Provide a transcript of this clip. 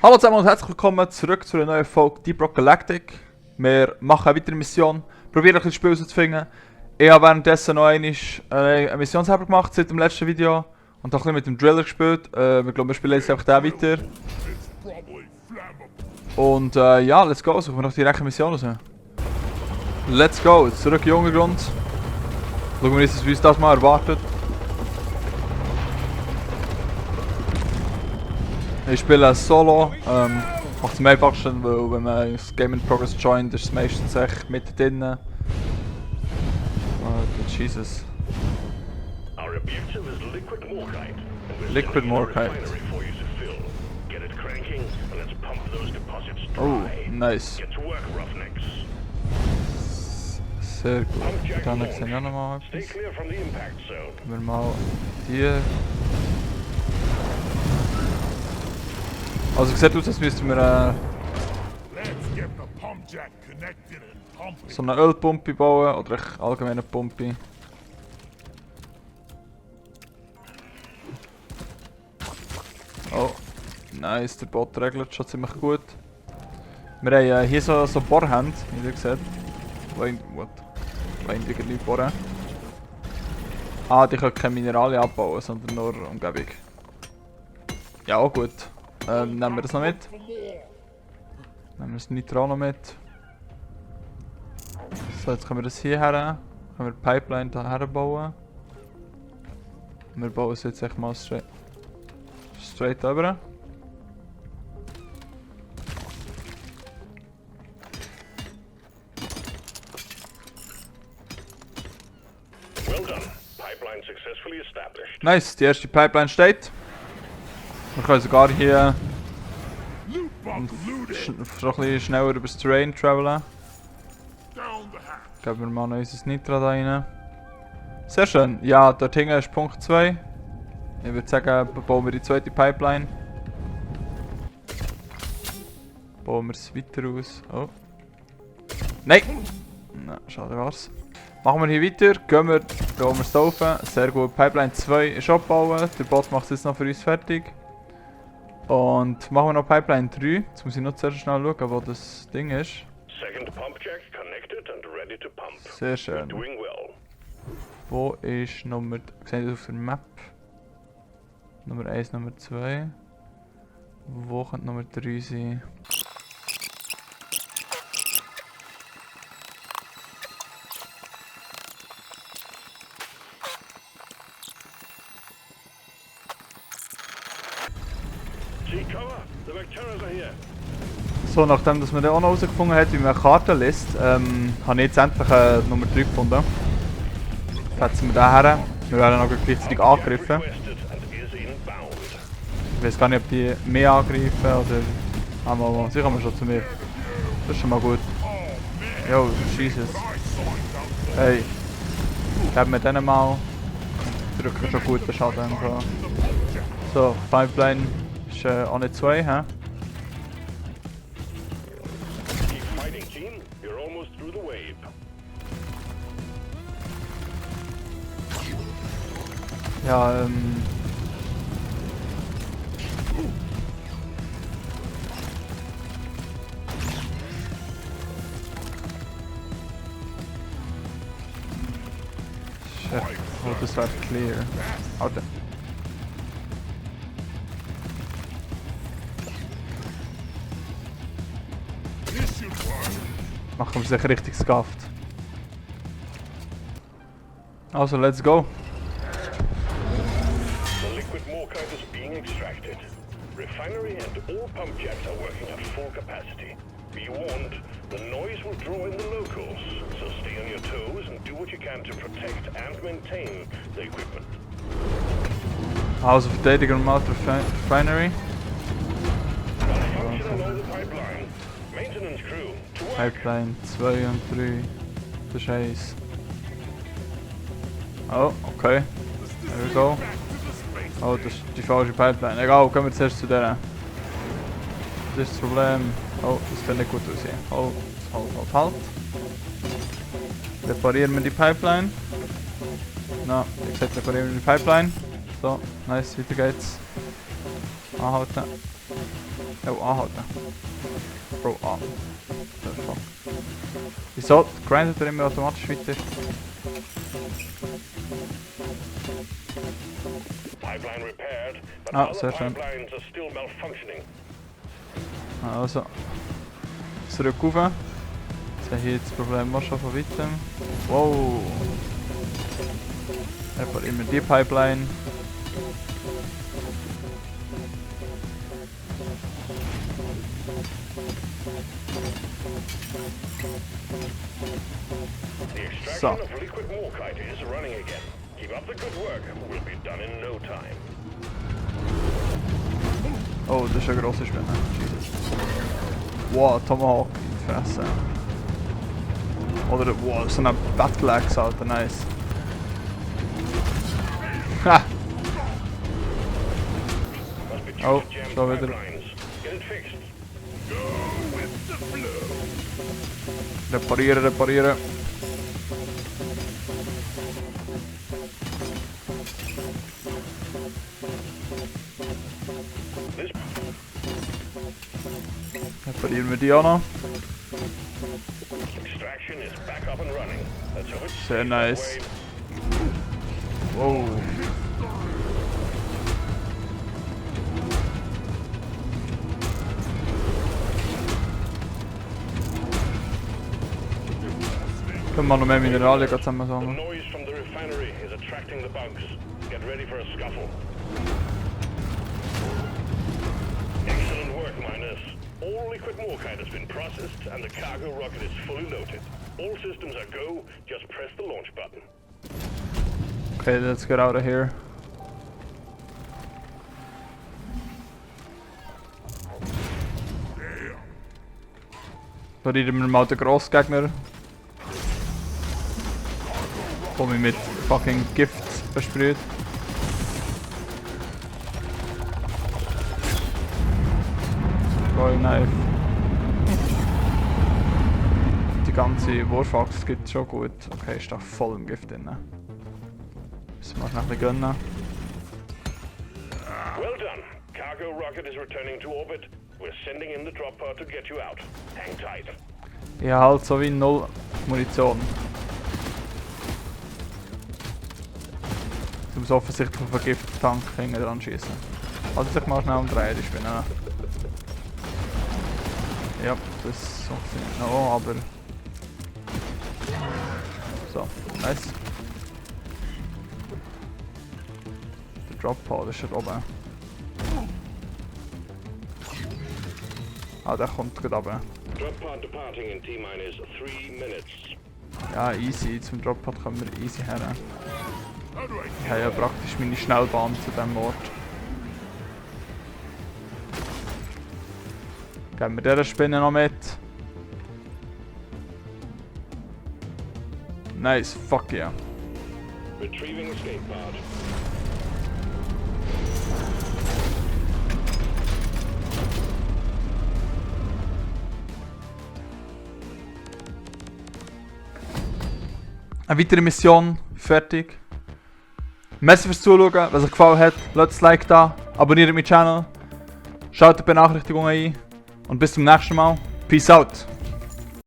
Hallo zusammen und herzlich willkommen zurück zu einer neuen Folge Deep Rock Galactic. Wir machen eine weitere Mission, probieren ein bisschen Spiel herauszufinden. Ich habe währenddessen noch eine Mission selber gemacht seit dem letzten Video und auch ein bisschen mit dem Driller gespielt. Wir glauben, wir spielen jetzt einfach den weiter. Und ja, let's go, suchen wir noch die rechte Mission raus. Let's go, zurück in den Untergrund. Schauen wir uns, wie uns das mal erwartet. Ich spiele Solo, macht es am einfachsten, weil wenn man das Game in Progress joint, ist es meistens echt mit drin. Jesus. Liquid Morkite. Oh, nice. Sehr gut. Dann sehen wir noch mal etwas. Gehen wir mal hier. Also sieht aus, als müssten wir so eine Ölpumpe bauen oder eine allgemeine Pumpe. Oh, nice, der Bot regelt schon ziemlich gut. Wir haben hier so Bohrhände, wie ihr seht. Wollen irgendwie bohren. Ah, die können keine Mineralien abbauen, sondern nur Umgebung. Ja, auch gut. Nehmen wir das noch mit. Nehmen wir das Nitro noch mit. So, jetzt können wir das hier her. Können wir die Pipeline hierher bauen. Wir bauen es jetzt echt mal straight rüber. Nice, die erste Pipeline steht. Wir können sogar hier so ein bisschen schneller über das Terrain travelen. Geben wir mal noch unser Nitro da rein. Sehr schön. Ja, dort hinten ist Punkt 2. Ich würde sagen, bauen wir die zweite Pipeline. Bauen wir es weiter aus. Oh. Nein! Na, schade war's. Machen wir hier weiter, bauen wir es da rauf. Sehr gut. Pipeline 2 ist abgebaut. Der Bot macht es jetzt noch für uns fertig. Und machen wir noch Pipeline 3. Jetzt muss ich noch zuerst schnell schauen, wo das Ding ist. Sehr schön. Wo ist Nummer... Seht ihr das auf der Map? Nummer 1, Nummer 2. Wo könnte Nummer 3 sein? So, nachdem dass man dann auch noch herausgefunden hat, wie man eine Karte liest, habe ich jetzt endlich Nummer 3 gefunden. Jetzt setzen wir da her. Wir werden auch gleichzeitig angegriffen. Ich weiß gar nicht, ob die mehr angreifen oder... Ah, mal, sie kommen schon zu mir. Das ist schon mal gut. Jo, Jesus. Hey. Geben wir denen mal. Drücken schon guten Schaden. So, Pipeline ist auch nicht 2, hä? Ja, shit. Oh, das war clear. Alter. Machen wir sich richtig scuffed. Also, let's go. Refinery and all pump jacks are working at full capacity. Be warned, the noise will draw in the locals, so stay on your toes and do what you can to protect and maintain the equipment. Also Verteidigung mal Refinery. Maintenance crew, to work. Pipeline 2 und 3. Das ist 1. Oh, okay. There we go. Oh, das ist die falsche Pipeline. Egal, kommen wir zuerst zu der. Das ist das Problem. Oh, das kann nicht gut aussehen. Halt. Reparieren wir die Pipeline. Na, wie gesagt, reparieren wir die Pipeline. So, nice, weiter geht's. Anhalten. Oh, anhalten. Bro, an. Fuck. Wieso grindet er immer automatisch weiter? Pipeline repaired, but Ah, other sehr schön. pipelines are still malfunctioning. Also. Zurück rauf. Jetzt haben wir hier das Problem auch schon von weitem. Wow. Reparieren wir die Pipeline. The extraction So. of liquid morkite is running again. Keep up the good work. We'll be done in no time. Oh, das ist eine grosse Spinne. Jesus. Wow, Tomahawk in die Fresse. Oder, wow, so eine Battle Axe, Alter, nice. Ha! Must be Oh, jammed so wieder. pipelines. Get it fixed. Reparieren, reparieren. This Reparieren wir die auch noch. extraction is back up and running. Let's hope it Sehr stays that nice. way. Wow. Können wir noch mehr Mineralien zusammen The sammeln? noise from the refinery is attracting the bugs. Get ready for a scuffle. Excellent work, miners. All liquid morkite has been processed and the cargo rocket is fully loaded. All systems are go, just press the launch button. Okay, let's get out of here. Parieren wir mal den Grossgegner. Komm ich mit fucking Gift versprüht. Royal Knife. Die ganze Wurfaxe geht schon gut. Okay, ist da voll im Gift drin. Müssen wir noch ein bisschen gönnen. Well done. Cargo rocket is returning to orbit. We're sending in the drop pod to get you out. Hang tight. Ich habe halt so wie null Munition. Ich muss offensichtlich auf einen Gifttank hinten dran schießen. Also sich mal schnell umdrehen, die Spinne. Ja, das funktioniert noch, aber... So, nice. Der Drop Pod ist dort oben. Ah, der kommt gerade runter. Drop pod departing in T-minus 3 minutes. Ja, easy. Zum Drop Pod kommen wir easy her. Ich habe ja praktisch meine Schnellbahn zu diesem Ort. Geben wir dieser Spinne noch mit. Nice, fuck yeah. Retrieving escape pod. Eine weitere Mission, fertig. Merci fürs Zuschauen, wenn es euch gefallen hat, lasst ein Like da, abonniert meinen Channel, schaltet die Benachrichtigungen ein und bis zum nächsten Mal. Peace out!